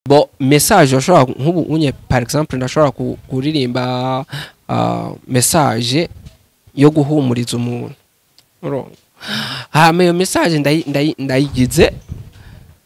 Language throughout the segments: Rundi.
Bo message ushobora nk'ubu unye, par exemple, ndashobora kuririmba message yo guhumuriza umuntu. Urumva, hama iyo message ndayigize,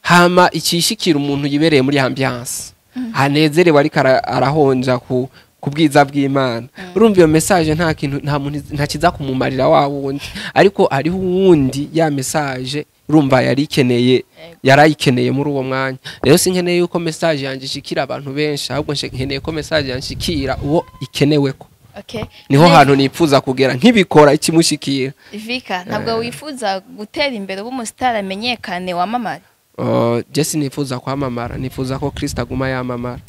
hama ikishikira umuntu yibereye muri ambiance, hanezerewe, ariko arahonja ku bwiza bw'Imana. Urumva, iyo message nta kintu, nta muntu, nta kiza kumumarira wa wundi, ariko hariho uwundi ya message, urumva, yari ikeneye, yarayikeneye muri uwo mwanya. Rero sinkeneye yuko message yanjye ishikira abantu benshi, ahubwo nkeneye ko message yanjye ishikira uwo ikeneweko. Niho hantu nipfuza kugera nkibikora ikimushikira. Vika, ntabwo wifuza gutera imbere, uba umusitari, amenyekane, wamamare? Je sinifuza kwamamara, nifuza ko Kristo aguma yamamara.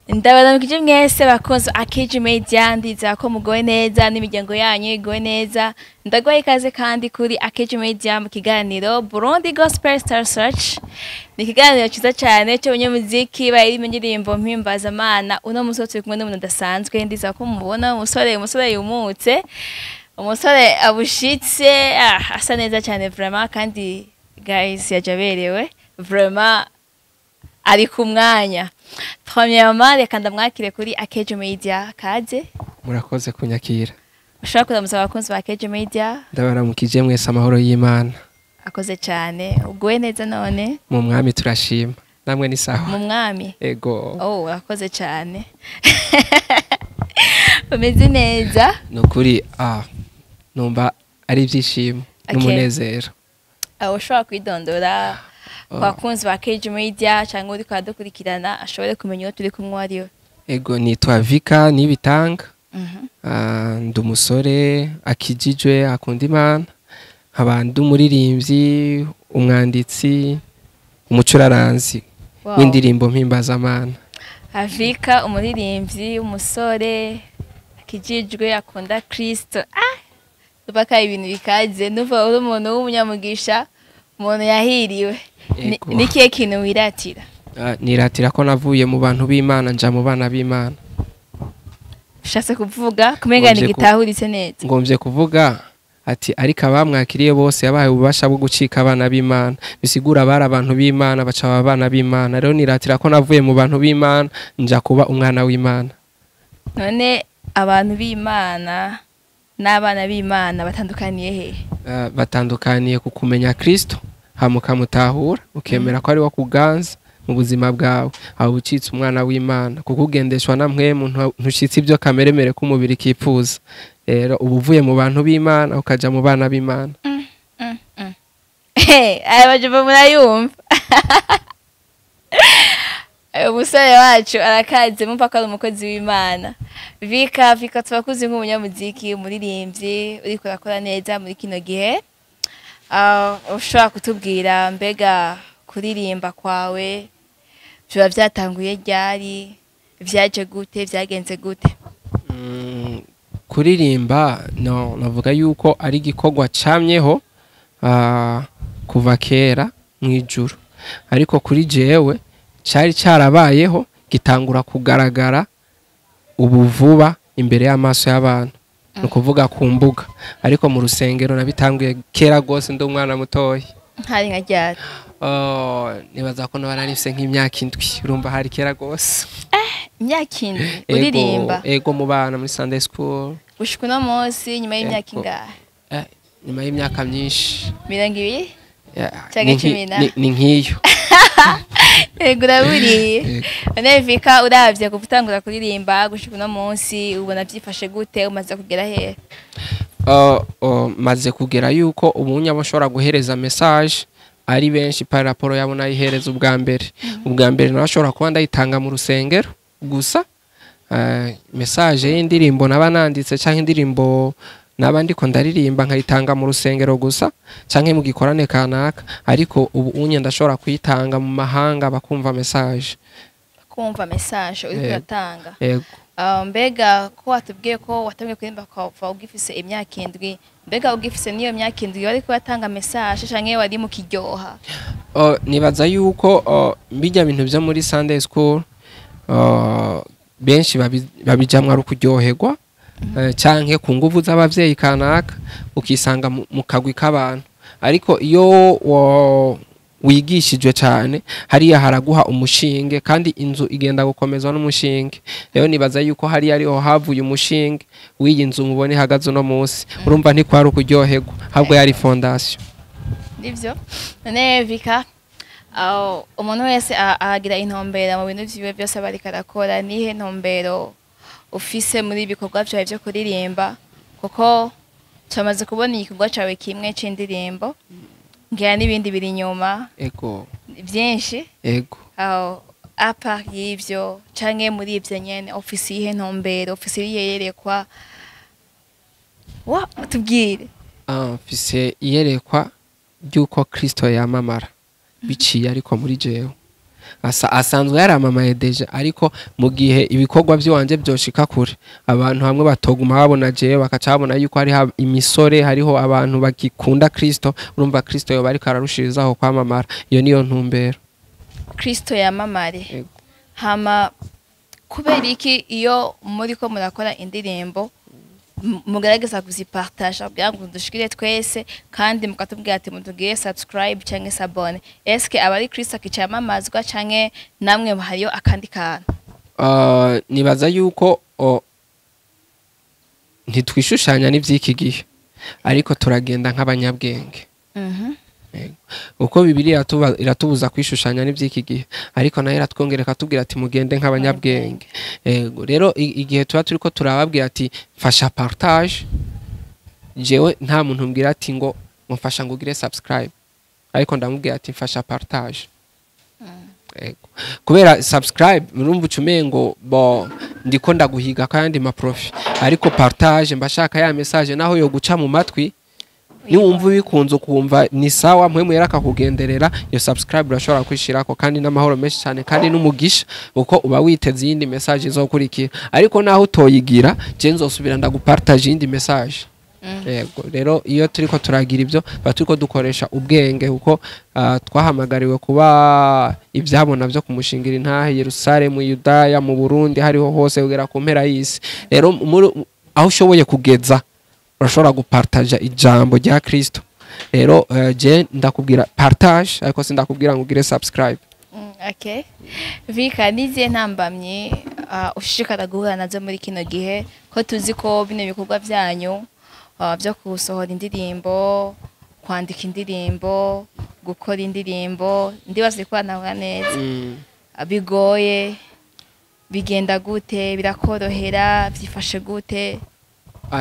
Ndabaramukije mwese bakunzi Akeji Media, ndizera ko mugowe neza n'imiryango yanyu igowe neza. Ndaguhaye ikaze kandi kuri Akeji Media mu kiganiro Burundi Gospel Star Search. Ni ikiganiro cyiza cyane cy'abanyamuziki baririmba indirimbo mpimbazamana. Uno munsi turi kumwe n'umuntu udasanzwe, ndizera ko mubona umusore yumutse, umusore abushitse, asa neza cyane vraiment. Kandi guys, yaje aberewe vraiment, ari ku mwanya. Premièrement, reka ndamwakire kuri Akejo Media. Kaze. Murakoze kunyakira. Ushobora kuramutsa abakunzi ba Akejo Media? Ndabaramukije mwese, amahoro y'Imana. Akoze cyane. Uguwe neza none? Mu Mwami turashima, namwe ni sawa? Mu Mwami. Ego. Oh, urakoze cyane, umeze neza. Nukuri numva ari ibyishimo n'umunezero. Ushobora kwidondora ku bakunzi ba Akejo Media cyangwa uri kudukurikirana ashobore kumenya uwo turi kumwe uwo ari we? Ego, nitwa Vika Nibitanga. Ndi umusore akijijwe, akunda Imana, nkaba ndi umuririmbyi, umwanditsi, umucuraranzi w'indirimbo mpimbazamana. Avika, umuririmbyi, umusore akijijwe, akunda Kristo. Tubaka ibintu bikaze. Nuva uri umuntu w'umunyamugisha, umuntu yahiriwe. Ego. Ni kihe kintu wiratira? Niratira ko navuye mu bantu b'Imana nja mu bana b'Imana. Ushatse kuvuga kumenga ni gitahuritse neza. Ngomvye kuvuga ati: ariko abamwakiriye bose yabahaye ububasha bwo gucika abana b'Imana. Bisigura bari abantu b'Imana, baca baba abana b'Imana. Rero niratira ko navuye mu bantu b'Imana nja kuba umwana w'Imana. None abantu b'Imana n'abana b'Imana batandukaniye hehe? Batandukaniye ku kumenya Kristo, hama ukamutahura, ukemera ko ari we kuganza mu buzima bwawe, aho ucitse umwana w'Imana, kuko ugendeshwa na mpwemu, ntushitse ibyo kameremere k'umubiri kipfuza. Rero uba uvuye mu bantu b'Imana ukaja mu bana b'Imana. Aya majambo murayumva? Umusore wacu arakaze, mumva ko ari umukozi w'Imana. Vika, Vika, tubakuzi nk'umunyamuziki, umuririmbyi uriko urakora neza muri kino gihe. Ushobora kutubwira, mbega kuririmba kwawe biba byatanguye ryari, vyaje gute, vyagenze gute? Kuririmba no navuga yuko ari igikorwa camyeho kuva kera mu ijuru, ariko kuri jewe cari carabayeho, gitangura kugaragara ubu vuba imbere y'amaso y'abantu, ni ukuvuga ku mbuga, ariko mu rusengero nabitanguye kera rwose, ndi umwana mutoya. Hari nka ryari? Oh, nibaza ko noba nari mfise nk'imyaka 7. Urumva, hari kera rwose. Imyaka 7? Ego. Uririmba? Ego, mu bana muri Sunday school. Gushika uno munsi, nyuma y'imyaka Ego. ingahe? Nyuma y'imyaka myinshi. 20? Yeah, Canke 10 na? Ni nk'iyo. Ego, uraburiye. Ego. None Vika, uravye kuva utangura kuririmba gushika uno munsi, ubona vyifashe gute? Umaze kugera hehe? Maze kugera yuko ubunya bashobora guhereza message ari benshi par rapport yabo nayihereza ubwa mbere. Ubwa mbere nashobora kuba ndayitanga mu rusengero gusa, message y'indirimbo naba nanditse canke indirimbo naba ndiko ndaririmba, nkayitanga mu rusengero gusa canke mu gikorane kanaka, ariko ubu unye ndashobora kuyitanga mu mahanga, bakumva message. Kumva message uriko Yego. uratanga. Yego. Mbega ko watubwiye ko watangiye kuririmba kuva ugifise imyaka 7, mbega ugifise n'iyo myaka 7 wariko uratanga message canke wari mu kiryoha? Nibaza yuko bijya bintu byo muri Sunday school, benshi babijamwo ari ukuryoherwa. Canke ku nguvu z'abavyeyi kanaka, ukisanga mu kagwi k'abantu. Ariko iyo wigishijwe cyane, hariya haraguha umushinge, kandi inzu igenda gukomezwa n'umushinge. Rero nibaza yuko hariya ariho havuye umushinge w'iyi nzu mubone ihagaze uno munsi. Urumva ntikwari ukuryoherwa, ahubwo yari fondation. Nivyo. None Vika, aho umuntu wese agira intumbero mu bintu vyiwe byose aba ariko arakora. Nihe ntumbero ufise muri ibikorwa vyawe vyo kuririmba? Kuko tumaze kubona igikorwa cawe kimwe c'indirimbo, ngira n'ibindi biri inyuma. Ego. Byinshi. Ego. Aho à part y'ivyo canke muri ivyo nyene, ufise iyihe ntumbero, ufise iyihe yerekwa? Wa tubwire. Mfise iyerekwa ry'uko Kristo yamamara biciye ariko muri jewe. Asanzwe yaramamaye déjà, ariko mu gihe ibikorwa by'iwanje byoshika kure, abantu hamwe batoguma babona jewe, bakaca babona yuko hariho imisore, hariho abantu bagikunda Kristo, urumva Kristo yoba ariko ararushirizaho kwamamara. Iyo niyo ntumbero. Kristo yamamare. Ego. Hama kubera iki iyo muriko murakora indirimbo mugerageza kuzipartaja kugira ngo dushikire twese, kandi mukatubwira ati mutugire subscribe canke s'abonner? Eske aba ari Kristo akicamamazwa, canke namwe hariyo akandi kantu? Nibaza yuko ntitwishushanya n'ivy'iki gihe, ariko turagenda nk'abanyabwenge. Yego. Uko Bibiliya iratubuza kwishushanya n'ivy'iki gihe, ariko nayo iratwongera ikatubwira ati mugende nk'abanyabwenge. Yego, rero igihe tuba turiko turababwira ati mfasha partage, jewe nta muntu mbwira ati ngo mfasha ngo ugire subscribe, ariko ndamubwira ati mfasha partage. Yego. Kubera subscribe urumva uca umengo bo ndiko ndaguhiga kandi ma profit, ariko partage mbashaka ya message naho yo guca mu matwi, niwumva ubikunze ukumva ni sawa, mpwemu yera akakugenderera, iyo subscribe urashobora kwishirako, kandi n'amahoro menshi cyane, kandi n'umugisha, uko uba witeze iyindi message izokurikira. Ariko naho utoyigira, je nzosubira ndagupartage iyindi message. Yego, rero iyo turiko turagira ibyo, tuba turiko dukoresha ubwenge, kuko twahamagariwe kuba ibyabona byo kumushingira intahe Yerusalemu, Yudaya, mu Burundi, hariho hose kugera ku mpera y'isi. Rero aho ushoboye kugeza urashobora gupartaja ijambo rya Kristo. Rero je ndakubwira partage, ariko sindakubwira ngo ugire subscribe. Okay. Vika, nizihe ntambamyi ushishikara guhura nazo muri kino gihe, ko tuzi ko bino bikorwa vyanyu vyo gusohora indirimbo, kwandika indirimbo, gukora indirimbo, ndibaza ko ntabwa neza, bigoye? Bigenda gute? Birakorohera? Vyifashe gute?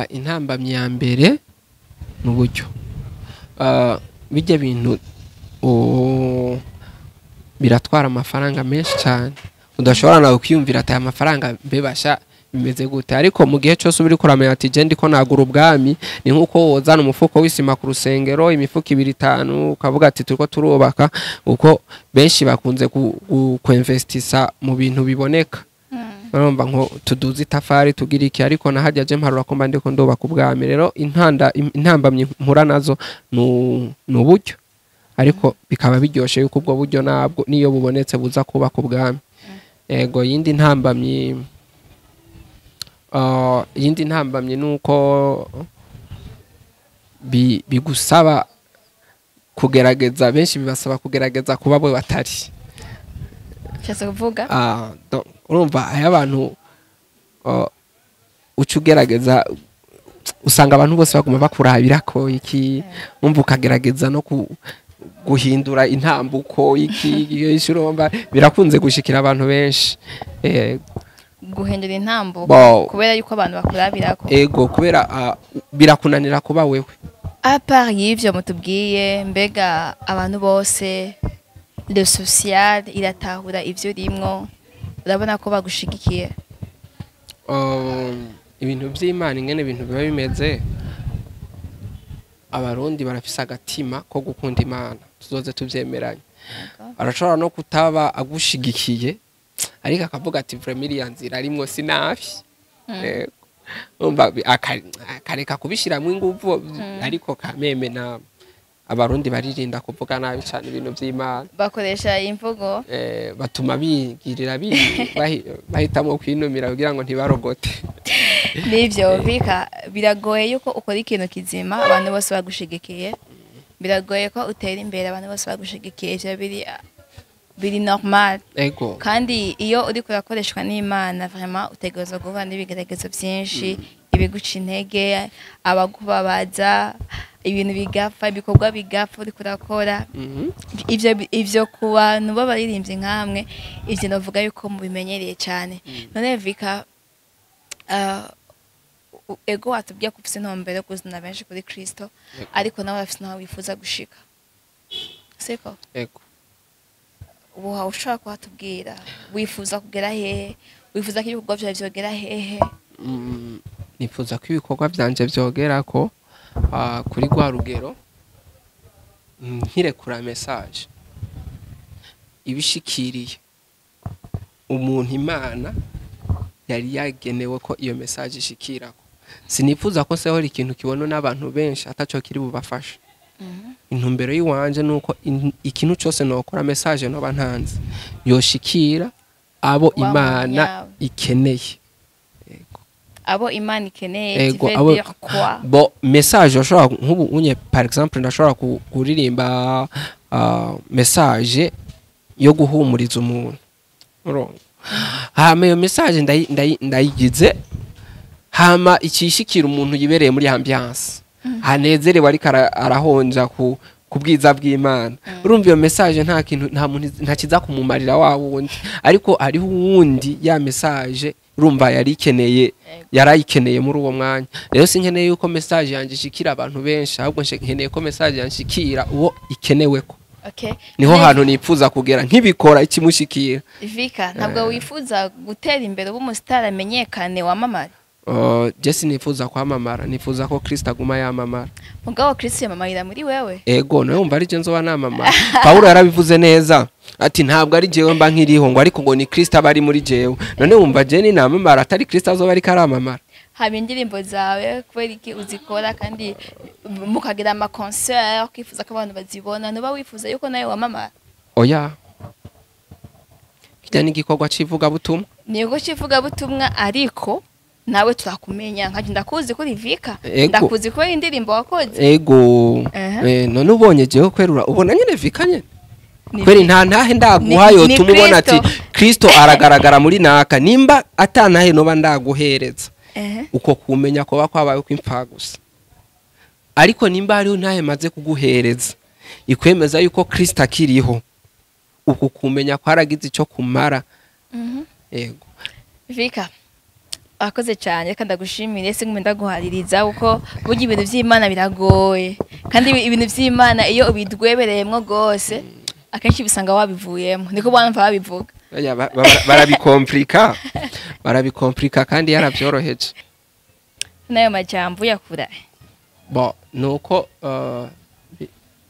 Intambamyi ya mbere ni uburyo. Bijya bintu biratwara amafaranga menshi cyane, udashobora nawe kwiyumvira ati aya mafaranga mbebasha bimeze gute. Ariko mu gihe cyose uri kuramenya ati je ndiko nagura ubwami, ni nkuko wozana umufuko w'isima ku rusengero, imifuko ibiri itanu, ukavuga ati turiko turubaka. Uko benshi bakunze kuinvestisa mu bintu biboneka, urumva nko tuduze itafari, tugira iki, ariko nahajya je mparura ko mba ndiko ndubaka ubwami. Rero intambamyi mpura nazo ni uburyo, ariko bikaba biryoshe yuko ubwo buryo nabwo niyo bubonetse buza kubaka ubwami. Ego, yindi ntambamyi nuko bigusaba kugerageza, benshi bibasaba kugerageza kuba bo batari. Nshatse kuvuga? Donc, urumva aya abantu uca ugerageza, usanga abantu bose baguma bakurabirako iki, umva ukagerageza no guhindura intambuko iki, urumva birakunze gushikira abantu benshi. Guhindura intambuko? Bo. Kubera yuko abantu bakurabirako? Ego, kubera birakunanira kuba wewe. À part y'ivyo mutubwiye, mbega abantu bose, le social iratahura ivyo urimwo? Urabona ko bagushigikiye? Ibintu vy'Imana, ingene ibintu biba bimeze, Abarundi barafise agatima ko gukunda Imana, tuzoze tuvyemeranye. Arashobora no kutaba agushigikiye, ariko akavuga ati vraiment iriya nzira arimwo sinabi. Yego. Urumva akareka kubishiramwo inguvu, ariko kameme na Abarundi baririnda kuvuga nabi cyane ibintu by'Imana. Bakoresha imvugo. Batuma bigirira bahitamo kwinumira kugira ngo ntibarogote. Nivyo Vika, biragoye yuko ukora ikintu kizima abantu bose bagushigikiye, biragoye ko utera imbere abantu bose bagushigikiye. Ivyo biri normal. Kandi iyo uriko urakoreshwa n'Imana, vraiment utegerezwa guhura n'ibigeragezo byinshi, ibiguca intege, abakubabaza, ibintu bigapfa, ibikorwa bigapfa uriko urakora. Ivyo ku bantu b'abaririmbyi nkamwe, ivyo navuga yuko mubimenyereye cyane. None Vika, ego watubwiye ko ufise intumbero yo kuzana benshi kuri Kristo, ariko nawe urafise naho wifuza gushika, siko? Ego. Ubu hawe ushobora kuhatubwira, wifuza kugera hehe? Wifuza ko ibikorwa vyawe vyogera hehe? Nifuza ko ibikorwa vyanje vyogera ko kuri rwa rugero nkirekura message ibishikiriye umuntu Imana yari yagenewe ko iyo message ishikirako. Sinifuza ko seho ikintu kibonwa n'abantu benshi ataco kiri bubafasha. Intumbero yiwanje nuko ikintu cose nokora, message noba ntanze, yoshikira abo Wa muntu Imana nyawe. ikeneye. Yego. Abo Imana ikeneye? Ego, Tu veux abo dire quoi? Bo message ushobora nk'ubu unye, par exemple, ndashobora kuririmba message yo guhumuriza umuntu, urumva? Hama iyo message ndayigize, hama ikishikira umuntu yibereye muri ambiance, anezerewe, ariko arahonja ku bwiza bw'Imana. Urumva iyo message nta kintu, nta muntu, nta kiza kumumarira wa wundi, ariko hariho uwundi ya message urumva yari ikeneye, yarayikeneye muri uwo mwanya. Rero sinkeneye yuko message yanjye ishikira abantu benshi, ahubwo nkeneye ko message yanjye ishikira uwo ikeneweko. Niho hantu nipfuza kugera nkibikora ikimushikira. Vika, ntabwo wifuza gutera imbere, uba umusitari, amenyekane, wamamare? Je sinifuza kwamamara, nifuza ko Kristo aguma yamamara. Mugabo Kristo yamamarira muri wewe. Ego, nawe wumva ari je nzoba namamara. Pawulo yarabivuze neza ati ntabwo ari jewe mba nkiriho, ngo ariko ngo ni Kristo aba ari muri jewe. None wumva je ni namamara atari Kristo azoba ariko aramamara? Haba indirimbo zawe, kubera iki uzikora kandi mukagira ama concert, ukifuza ko abantu bazibona, ntuba wifuza yuko nawe wamamara? Oya, kijya n'igikorwa c'ivugabutumwa. Nigo cy'ivugabutumwa, ariko nawe turakumenya, nkaje ndakuzi kuri Vika. Ndakuzi ko indirimbo wakoze. Ego. None ubonye jewe kwerura ubona nyene Vika nyene kweri nta ntahe ndaguha yotuma ubona ati Kristo. Kristo aragaragara muri naka. Nimba atantahe noba ndaguhereza, uko kumenya kuba kwabaye kw'impfa gusa. Ariko nimba hariho ntahe maze kuguhereza ikwemeza yuko Kristo akiriho, uku kumenya kwaragize ico kumara. Yego. Vika, akoze cyane, reka ndagushimire, singume ndaguhaririza, kuko burya ibintu by'Imana biragoye, kandi ibintu by'Imana iyo ubidwebereyemwo rwose akenshi bisanga wabivuyemo, niko bana babivuga. Oya, barabikomplika, barabikomplika kandi yarabyoroheje. N'ayo majambo uyakura? Bo nuko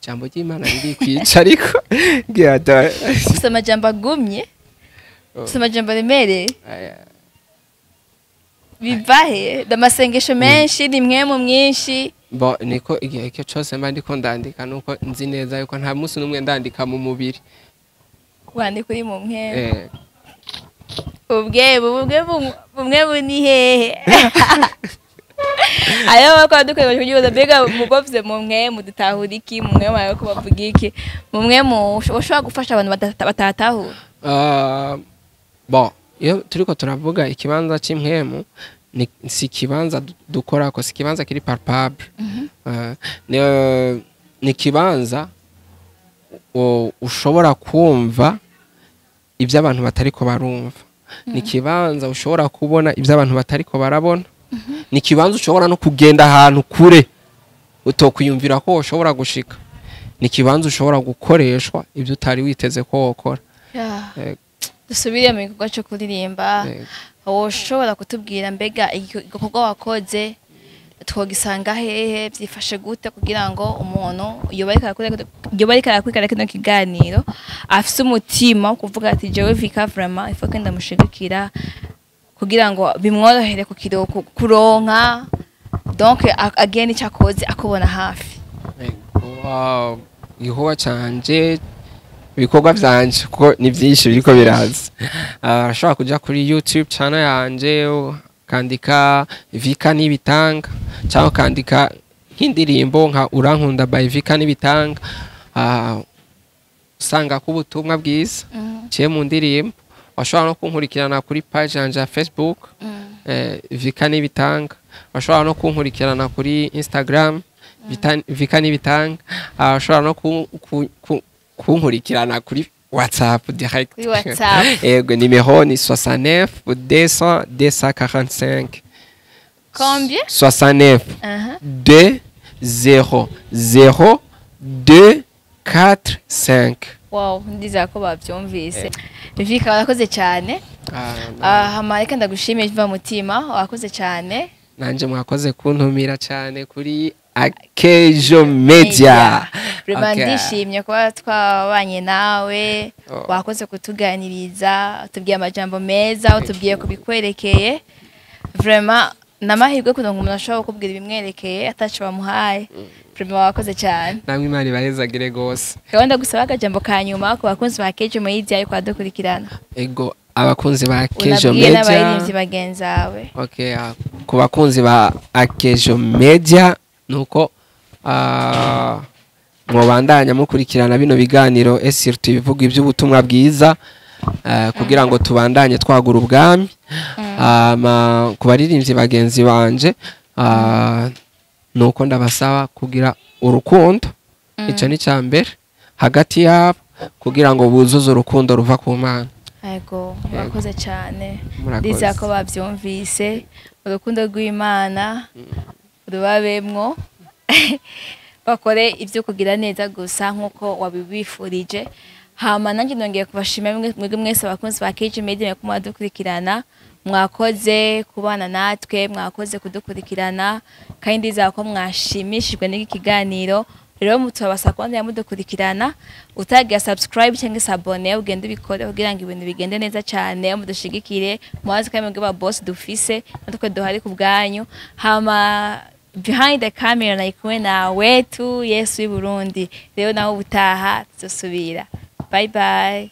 ijambo ry'Imana riri kwica, ariko ngira Ufise amajambo agumye, ufise amajambo aremereye. Aya. Biva he? Amasengesho menshi, ni mwemu mwinshi? Bo niko igihe icyo cyose mba ndiko ndandika, nuko nzi neza yuko nta munsi n'umwe ndandika mu mubiri. Wandika uri mu mwemu? Ubwe bumwe ni hehe? Ayo bakora dukoresha kugira mbega mugovye mu mwemu dutahura iki? Mu mwemu ayo ko bavuga iki? Mu mwemu ushobora gufasha abantu batatahura? Bon, iyo turiko turavuga ikibanza c'impwemu, ni si ikibanza dukorako, si ikibanza kiri palpable. Ni ikibanza ushobora kumva ibyo abantu batariko barumva, ni ikibanza ushobora kubona ibyo abantu batariko barabona, ni ikibanza ushobora no kugenda ahantu kure utokwiyumvira ko ushobora gushika, ni ikibanza ushobora gukoreshwa ibyo utari witeze ko wokora. Dusubire mu gikorwa cyo kuririmba. Woshobora kutubwira mbega igikorwa wakoze twogisanga hehe, byifashe gute, kugira ngo umuntu yoba ariko arakurikirana kino kiganiro afise umutima wo kuvuga ati jewe Vika vraiment il faut que ndamushigikira, kugira ngo bimworohere kuronka, donc agene icyo akoze akubona hafi? Yego. Igikorwa canje, ibikorwa vyanje, kuko ni vyinshi biriko biraza. Urashobora kuja kuri YouTube channel yanje, ukandika Vika Nibitanga, cyangwa ukandika nk'indirimbo nka Urankunda by Vika Nibitanga. Usanga ko ubutumwa bwiza ciye mu ndirimbo. Washobora no kunkurikirana kuri page yanje ya Facebook, Vika Nibitanga. Washobora no kunkurikirana kuri Instagram, Vika Nibitanga. Washobora no kunkurikirana kuri WhatsApp direct. Kuri WhatsApp. Yego, nimero ni 69 200 245. Combien? 69 2 0 0 2 4 5. Wow, ndizera ko babyumvise. Vika, warakoze cyane. Hama reka ndagushimiye biva mu mutima, wakoze cyane. Nanje mwakoze kuntumira cyane kuri Akejo Media. Vraiment, Okay. ndishimye kuba twabanye nawe. Oh. Wakoze kutuganiriza, utubwiye amajambo meza, utubwiye ku bikwerekeye. Vraiment, n'amahirwe kugira ngo umuntu ashobore kukubwira ibimwerekeye ataco bamuhaye. Vraiment, wakoze cyane. Namwe Imana ibahezagire gose. Gahunda, gusaba akajambo ka nyuma ku bakunzi ba Kejo Media ariko badukurikirana. Ego, abakunzi ba Akejo Unabwiye Media. n'abaririmbyi bagenzi bawe. Okay, ku bakunzi ba Akejo Media, nuko mwobandanya mukurikirana bino biganiro, et surtout ibivuga iby'ubutumwa bwiza, kugira ngo tubandanye twagura ubwami. Ku baririmbyi bagenzi banje, nuko ndabasaba kugira urukundo, icyo ni cya mbere hagati yabo, kugira ngo buzuze urukundo ruva ku Mana. Yego, murakoze cyane. Murakoze. Ndizera ko babyumvise. Urukundo rw'Imana rubabemwo, bakore ibyo kugira neza gusa nk'uko wabibifurije. Hama nanjye nongeye kubashimira mwebwe mwese abakunzi ba KG Media mwe mwadukurikirana. Mwakoze kubana natwe, mwakoze kudukurikirana, kandi ndizera ko mwashimishijwe n'iki kiganiro. Rero turabasaba kubandanya mudukurikirana. Utagira subscribe cyangwa s'abonner, ugende ubikore kugira ngo ibintu bigende neza cyane, mudushigikire. Mubazi kandi mwebwe ba boss dufise, natwe duhari ku bwanyu. Hama behind the camera nari kumwe na wetu Yesu w'i Burundi. Rero nawe ubutaha tuzosubira. Bye bye.